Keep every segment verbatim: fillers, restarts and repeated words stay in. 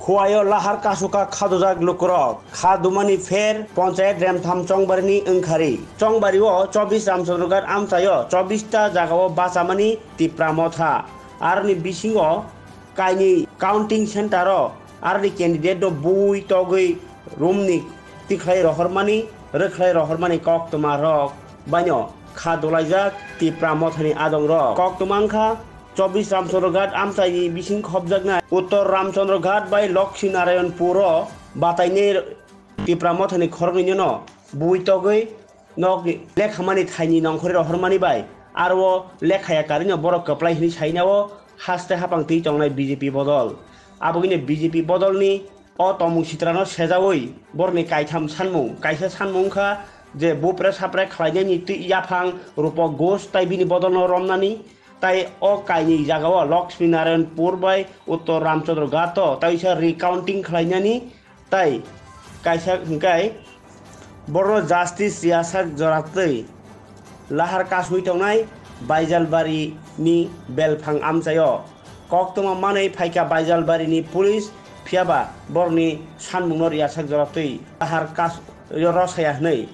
Khuaio lahar kasuka khadojak lukurok. Kha dumani pher Ponchayat Remtham Chongbarini wngkhari. Chongbario chobbish Ramchandra Ghat amchaio chobbish ta jagao bachamani Tipra Motha. Aroni bisingo kainwi counting center o aroni candidate no bui togwi room ni tikhlai rohormani, rwkhlai rohormani koktwma rok baino kha dolaijak Tipra Mothani adong rok. Koktwma wngkha chobbish Ramchandra Ghat amchaini bising khopjaknai Uttor Ramchandra Ghat bai Lakshmi Narayanpur o batainai Tipra Mothani khoroknwino bui togwi nok lekhamani thaini nongkhorwi rohormani bai aro lekhaya karino borok kwplai hwnwi sainao haste hapang twi tongnai B J P bodol. Abogwino B J P bodolni o tongmung sitrano sejaui borokni kaitham sanmung, kaisa sanmung wngkha je bupre sapre khlainani twi yaphang Rupak Ghosh tai bini bodolno romnani, tai o kainwi jagao Lakshmi Narayanpur bai Uttor Ramchandra Ghat o taisa recounting khlainani, tai kaisa hwnkhe borokno justice riyasak joratwi lahar kasui tongnai Baijalbari ni belphang amchaio. Koktwma manwi phaikha Baijalbari ni police, phiyaba borokni sanmungno riyasak joratwi lahar kas-, rosaya hwnwi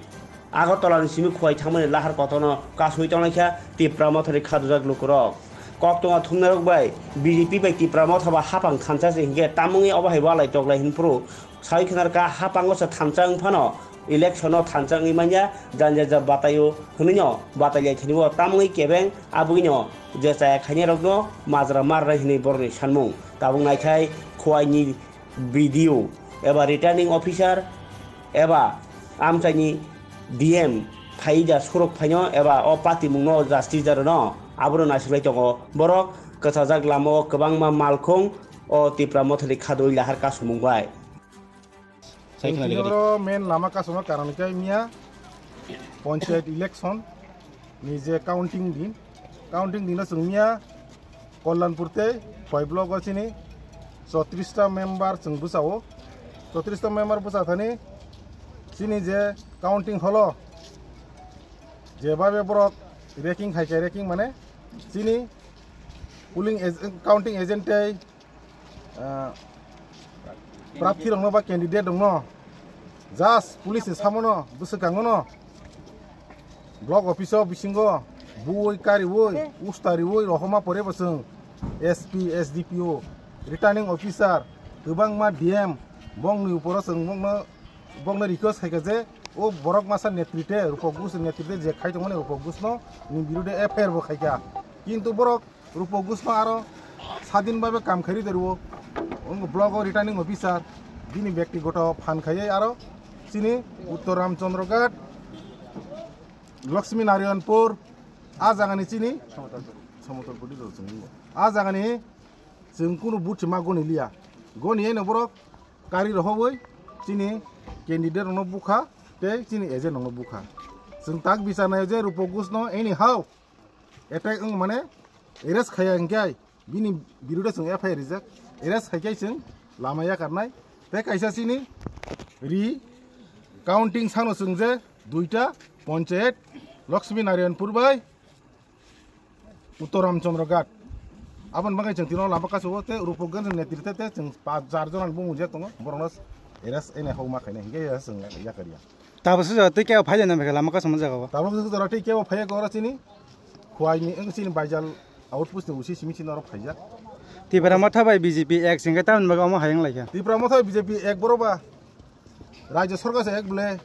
Agartala ni simi khuai thangmani lahar kotorno kasui tonglaikha Tipra Mothani khadojak lukurok. Koktwma thumnairok bai B J P bai Tipra Motha ba hapang thansa se hinkhe tamungwi obo hai walai toklai hinphuru saui khnarkha hapango se thansa wngphano election no thansa wngwi manya janja ja bataio hwnwino batailai thanibo tamungwi kebeng abogwino je chaya khainai rokno majra marnai hwnwi borokni sanmung. Tabuk naikhai khuaini B D O eba returning officer eba amchaini D M phaida surok phaino eba o patimungno justice rwno abono naisiklai tongo. Borok kwchajak lamao kwbangma malkhung o Tipra Mothani khadoi lahar kasumung bai. Sai khna Chwng digadi. Oro main lama kasuma karon khe miya panchayat election ni je counting din, counting dino chwng miya Kalyanpur tei Khowai block o chini chotris ta member chwng bwsao. Chotris ta member bwsa thani chini je counting hall o je babe borok ranking hai khe ranking mane chini polling ag-, counting agent tei ah, prarthi rokno ba candidate rokno just police ni samono bwswkango no block office o bisingo buwi kariwi ustariwi rohoma pore bo chwng S P, S D P O, returning officer, kwbangma D M bongni uporo chwng bongno, bongno request khaikha je o borok masa netrite Rupak Ghosh netrite je khai tongmani Rupak Ghosh no ni birude F I R bo khaikha, kintu borok Rupak Ghosh no aro sadin babe kam khairi de rwo. Wng block o returning officer bini bektigoto phan khaiwi aro chini Uttor Ramchandra Ghat, Lakshmi Narayanpur, a jagani chini Samotolpur di rw chwng o. A jagani chwng kunu buthi ma goni liya. Goni eno borok kari rohogwi chini candidate rokno bukha tei chini agent rokno bukha. Chwng tak bichar naio je Rupak Ghosh no anyhow attack wng mane arrest khaiya hinkhe bini birude chwng F I R rijak, arrest khaikhe chwng lama yakarnai. Tei kaisa chini ri counting sano chwng je duita panchayat Lakshmi Narayanpur bai Uttor Ramchandra Ghat. Aboni bagwi chwng tino lama kasu o tei Rupak Ghosh netrite tei chwng pa jar jona bumung je tongo borokno arrest ene homa khainai hinkhe chwng yakarya. Tabuk sujak tei kebo phai jana bikhe lama kasama jaga o. Tabuk sujak tei kebo phai kora chini khuai ni wng chini Baijal outpost ni usi simi chini oro phaijak. Tipra Motha bai B J P ek singkhe tamni bagwi omo hayang laikha. Tipra Motha bai B J P ek boro ba Rajya Sarkar se ek bole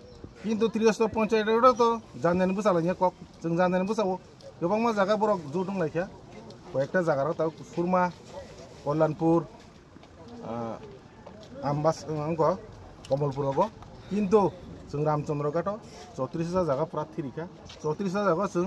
kintu Tripura Panchayat oro to janjani bwsa lainai kok chwng janjani bwsa o kwbangma jaga borok jot wng laikha koyekta jaga rok tabuk Surma, Kalyanpur, ah, Ambas, wngkha Kamalpur rogo. Kintu chwng Ramchandra Ghat o chotris hajar jaga pura thirikha. Chotris hajar jaga chwng